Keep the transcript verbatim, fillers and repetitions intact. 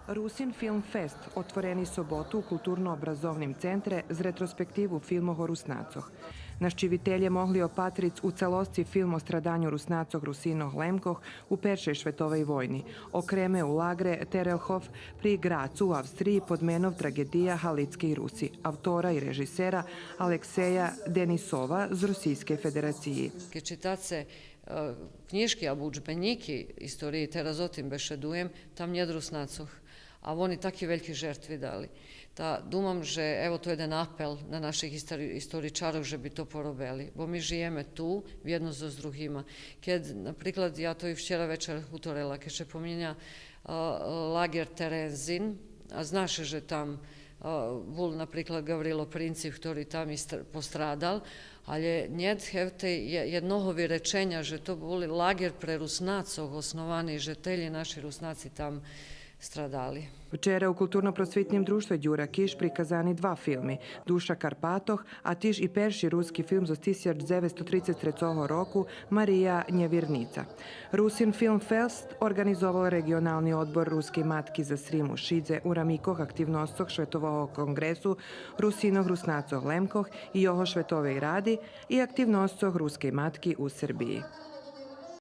Русин Филм Фест отворени соботу у Културно-образовним центре з ретроспективу филмох о Руснацох. Нащивителє могли опатриц у целосци филм о страданю Руснацох, Русинох, Лемкох у Першей шветовей войни, окреме у лагре Терелхоф при Грацу у Австриї под меном Траґедия Галицкей Руси, автора и режисера Алексея Денисова з Русийскей Федерациї. Кед читаце, е, кнїжки або уджбенїки историї, тераз о тим бешедуєм, там нєт Руснацох. А вони таки вельки жертви дали. Та думам же, ево, то єден апел на наших истори-, историчарох же би то поробели, бо ми жиєме ту вєдно зоз другима. Кед, наприклад, я то и вчера вечар гуторела, кед ше поминя, а, лагер Терензин, а зна ше же там, а, бул, наприклад, Гаврило Принцив, хтори там и стр-, пострадал, але нєт гевтей є-, єдного виреченя же то бул лагер пре Руснацох основани, же телї наши Руснаци там страдали. Вчера у Културно-просвитним дружтве Дюра Киш приказани два филми: Душа Карпатох, а тиж и перши руски филм зоз тисяч дзевецсто трицец трецого року Мария нєвирница. Русин Филм Фест орґанизовал Реґионални одбор Рускей матки за Срим у Шидзе у рамикох активносцох Шветового конґресу Русинох, Руснацох, Лемкох и Його Шветовей ради и активносцох Рускей матки у Сербиї.